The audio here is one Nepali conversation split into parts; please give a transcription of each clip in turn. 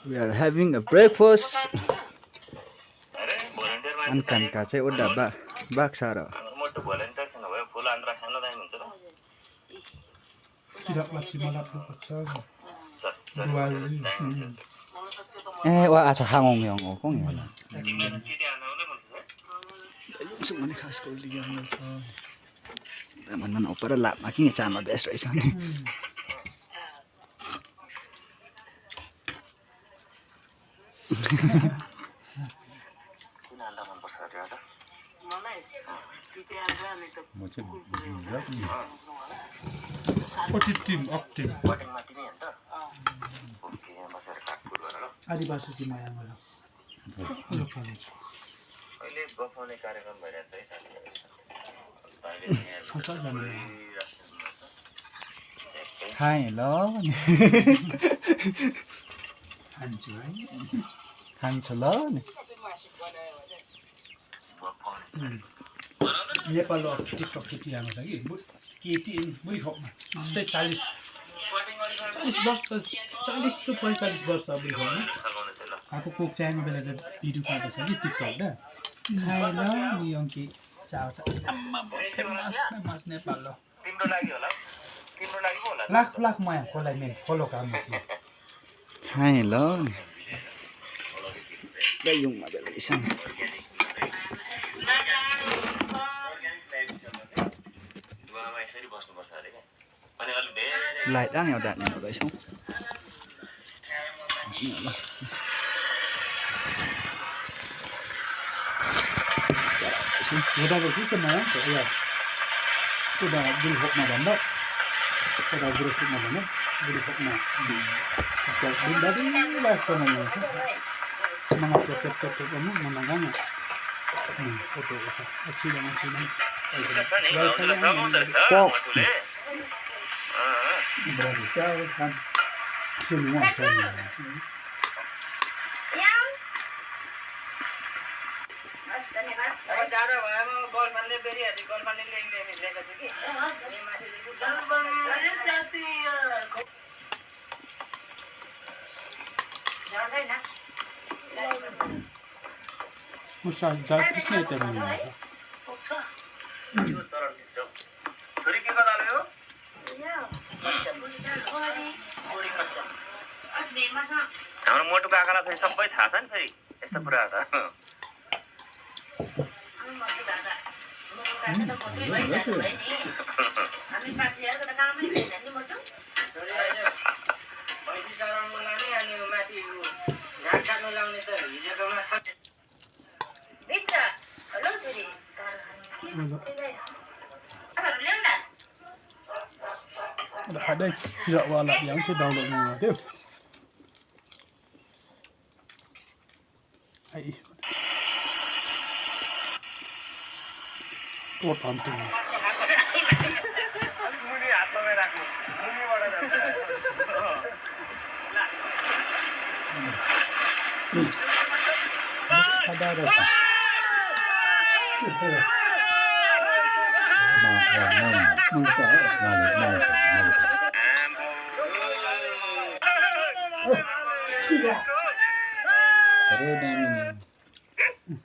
We are having a breakfast. An kan ka चाहिँ उड्डा बाक्सा र मोटो भोलिन्टियर सँग भयो फुल आन्द्रा खान दामी हुन्छ र ए वा अच्छा हाङोङ यङ हो कोङ याला तिमीलाई त्यति आउनै मन छ yung sumani khas ko liyan ng sa naman man opera la making sama best right son किन आन्दा मन पर्छ अरे आज मलाई त्यति आन्दा नि त म चाहिँ बटिङमा तिमी हैन त ओके यहाँ बसेर काटकुट गरेर ल आदिवासी जिमाया मला अहिले गफाउने कार्यक्रम भइरहेछ है Hi hello खान्छु है खान्छ ल नेपालमा टिकटक केटी आएको छ कि केटी बुढी खोपमा जस्तै 40 वर्ष 40 to 45 वर्ष बुढी खोपमा आफू कोक चाहिने बेला त भिडियो पाएको छ कि टिकटक दा खाएर नि अंकी चाउ आम्मा फेमस नेपाल ल तिम्रो लागि होला तिम्रो लागि पो होला लाख माया कोलाई मेन फलो काम थियो Hi hello đây dùng mà để lấy sang lại đang nghèo đạn nghèo đấy xong उदाको के छ नयाँ यो उदा बुढी खोपमा भन्दा उदा बुढी खोपमा भन्दा बुढी खोपमा बिन्दाबिन लाग्छ मलाई mana foto kamu mana gana foto bisa acilan berarti tahu kan semua kan Musa dah kisah itu mana? छोरी के कता ल्यायो हाम्रो मोटो काकालाई फेरि सबै थाहा छ नि फेरि यस्तो कुरा त Ada tidak walak yang saya download semua tu. Ai. Kau panting. मुनि हातमा राख्नु मुनिबाट Ada ada. seru damin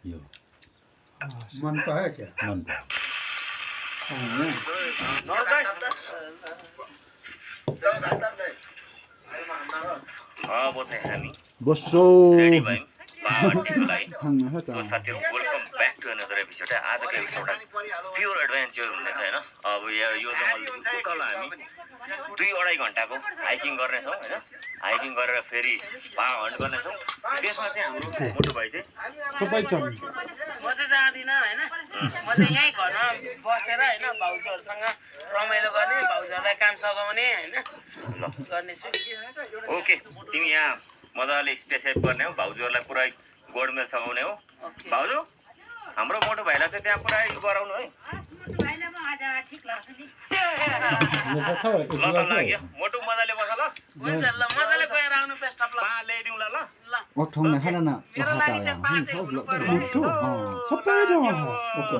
yo मन तो है क्या? मन अब चाहिँ हामी बसो रेडी भयौँ पार्टीको लागि हंगा है सो साथीहरु welcome back to another episode आजको एपिसोड प्योर एडभेन्चर हुनेछ हैन अब यो जंगल तल हामी 2-2.5 घण्टाको हाइकिङ गर्ने छौं हैन हाइकिङ गरेर फेरि पाहा हन्ट गर्ने छौं त्यसमा चाहिँ हाम्रो मोटो भाइ चाहिँ सबै छ म चाहिँ जाँदिन हैन म चाहिँ यही घरमा बसेर हैन भाउजूहरुसँग रमाइलो गर्ने भाउजूहरुलाई काम सघाउने हैन गर्ने छु ओके तिमी यहाँ मजाले स्टे सेभ गर्ने हो भाउजूहरुलाई पुरै गोडमेल सघाउने हो भाउजू हाम्रो मोटो भाइलाई चाहिँ त्यहाँ पुरै गराउनु है ल त लाग्यो मोटो मजाले बस ल हुन्छ ल मजाले गएर आउनु बेस्ट अफ लक पा ल्याइदिउँ ल ल ओठौँ न खाना न मेरो लागि चाहिँ 5 मुटु सबै छ ओके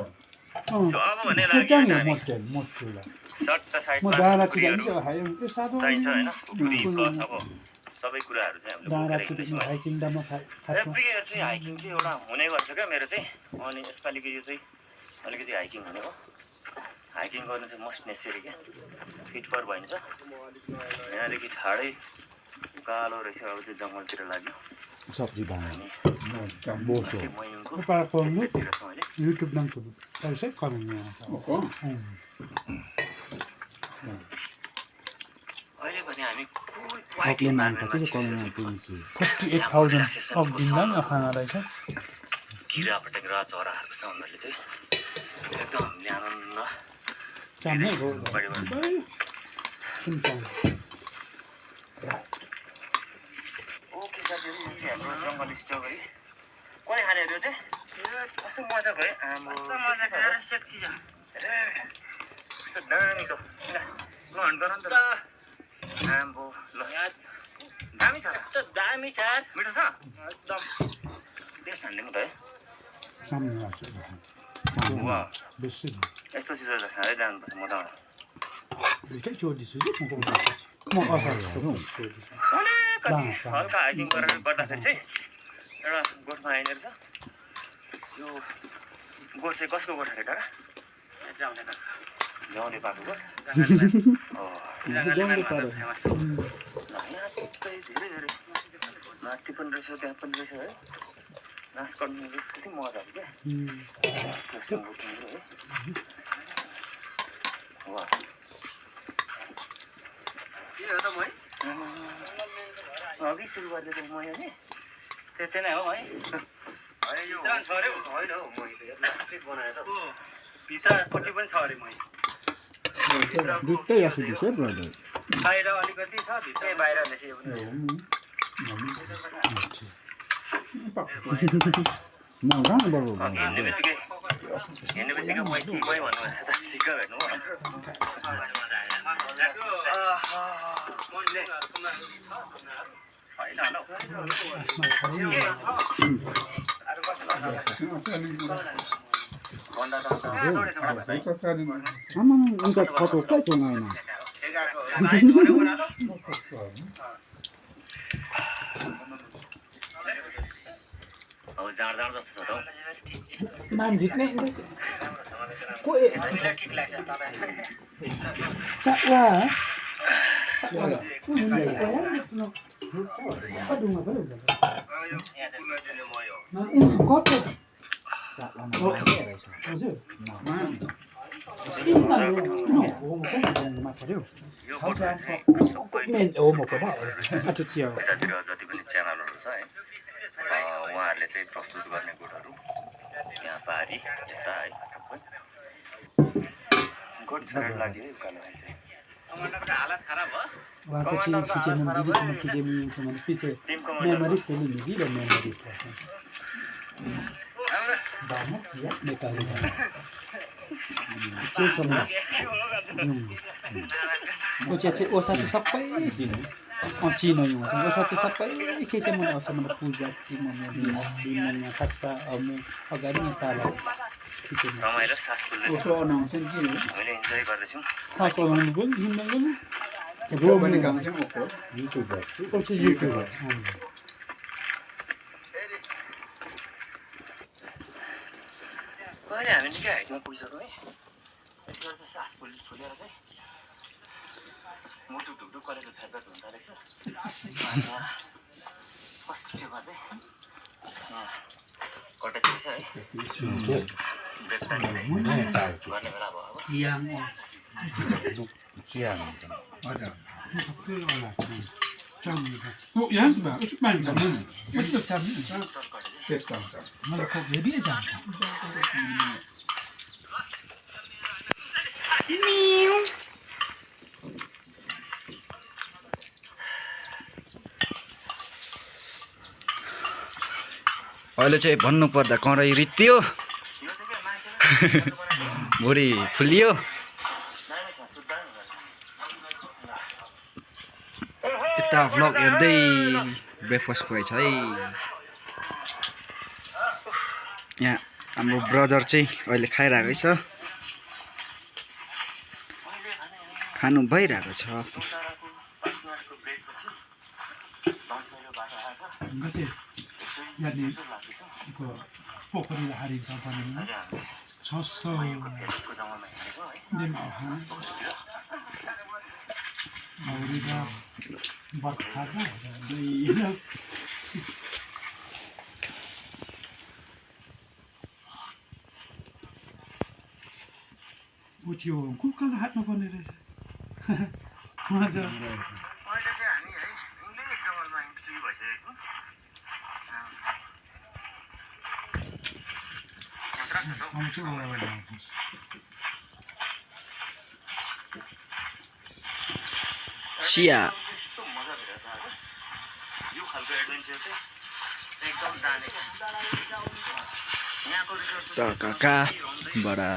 सो अब भने त्यो लाग्यो नि हामी मोटेल सट्ट म साइडमा दारातिर खुकुरीहरू चाहिँ हाइकिङ त्यो साधो चाहिन्छ होइन खुकुरी प्लस अब सबै कुराहरू चाहिँ हामीले बोकेर दारातिर हिँड्दैछौँ है हाइकिङ दामा खाएको एभ्री इयर चाहिँ हाइकिङ चाहिँ एउटा हुने गर्छ क्या मेरो चाहिँ अनि यसपालिको यो चाहिँ अलिकति हाइकिङ हुने हो हाइकिङ गर्नु चाहिँ मस्ट नेसेसरी क्या फिट फर भइन्छ यहाँदेखि ठाडै कालो रहेछ अब चाहिँ जङ्गलतिर लाग्यो सब्जी बनायो बोसो मयुङको उपाय पाउनु तिर छौँ अहिले युट्युब नामको पैसा कमाउनु अहिले भने हामी अग्ले मान्का चाहिँ कमाउनु पुग्छ 48,000 अफ दिनमा नि खाना रहेछ किरा फटेक्रा चराहरू छ उनीहरूले चाहिँ एकदम हामीले आनन्द काम नै हो बढी ओके साथीहरू यो चाहिँ हाम्रो जङ्गल स्ट्रबेरी कुनै खानेहरू चाहिँ कस्तो मजाको है आम्बो सेक्सी छ कस्तो दामीको ल हन गर नि त आम्बो ल दामी छ यस्तो दामी छ मिठो छ एकदम टेस्ट हान्दिउँ त है सामने लाग्छ वा बेसी यस्तो चिजहरू त खाँदै जानुपर्छ म त दुइटै जोडिदिन्छु कि म असार अलिकति हल्का हाइकिङ गरेर गर्दाखेरि चाहिँ एउटा गोठमा आइने रहेछ यो गोठ चाहिँ कसको गोठ अरे टाढा जाउने पाएको गोठ यहाँ थुप्रै धेरै धेरै माथि पनि रहेछ त्यहाँ पनि रहेछ है घाँस काट्नु कति मजा आयो क्या वा अघि सुरु गरिदिएको मयो नि त्यति नै हो है भित्रपट्टि पनि छ अरे मै दुइटै असु दिस है ब्रदर बाहिर अलिकति छ भित्र बाहिर रहेछ यो पनि म कहाँ बरु हिँड्ने बित्तिकै मै कि मै भन्नु ठिक्क भेट्नु हो आमा उनका फोटो कहाँ चुनाएन अब जाँड जाँड जस्तो छ त मान ढिक्ने को ठिक लाग्छ चावा कस्तो हजुर यतातिर जति पनि च्यानलहरू छ है उहाँहरूले चाहिँ प्रस्तुत गर्ने गुडहरू यहाँ पारी यता है गुड छरेड लाग्यो है उकालोलाई चाहिँ उहाँको चाहिँ खिचेमुन दिदीसँग खिचेमुन छ भने पछि मेमोरी सेलिङ दिदी र मेमोरी बामा चिया नेपाली ओसा चाहिँ सबै चिनो ओसा चाहिँ सबै खिचेमुन आउँछ मलाई पूजा चिमन खासा अगाडि नेपाली रमाइलो सास फुल्दैछ आउँछ नि हामीले इन्जोय गर्दैछौँ खास बनाउनु पनि जिन्दगी रो पनि काम चाहिँ म युट्युबर छु युट्युबर अहिले हामी निकै हाइटमा पुगिसक्यौँ है यति बेला चाहिँ सास फुलेर चाहिँ मुटु ढुकढुक गरेर फेदर हुँदो रहेछ फर्स्ट टेमा चाहिँ कटाइदिएको छ है ब्रेक टाइम गर्ने बेला भयो अब चिया हुन्छ अहिले चाहिँ भन्नुपर्दा करै रित्यो भुँडी फुलियो यता भ्लग हेर्दै ब्रेकफास्ट खुवाइ छ है यहाँ हाम्रो ब्रदर चाहिँ अहिले खाइरहेकै छ खानु भइरहेको छ। चौताराको 5 मिनटको ब्रेकपछि लन्चको बाटो आएछ ढुङ्गा चाहिँ यहाँले को पोखरी हारिन्छ बनाउनु 600 फेसबुकको जमाना हिँडेछौँ है दिन औरीदा बर्खादा दैला उठ्यो कुकाले हाट्नु पर्ने रहेछ मजा अहिले चाहिँ हामी है इङ्ग्लिस जङ्गलमा इन्ट्री भइसकेको छौँ आउँछ चिया यस्तो मजा भइरहेछ आज यो खालको एडभेन्चर चाहिँ एकदम दामी यहाँको रिसोर्स काका बडा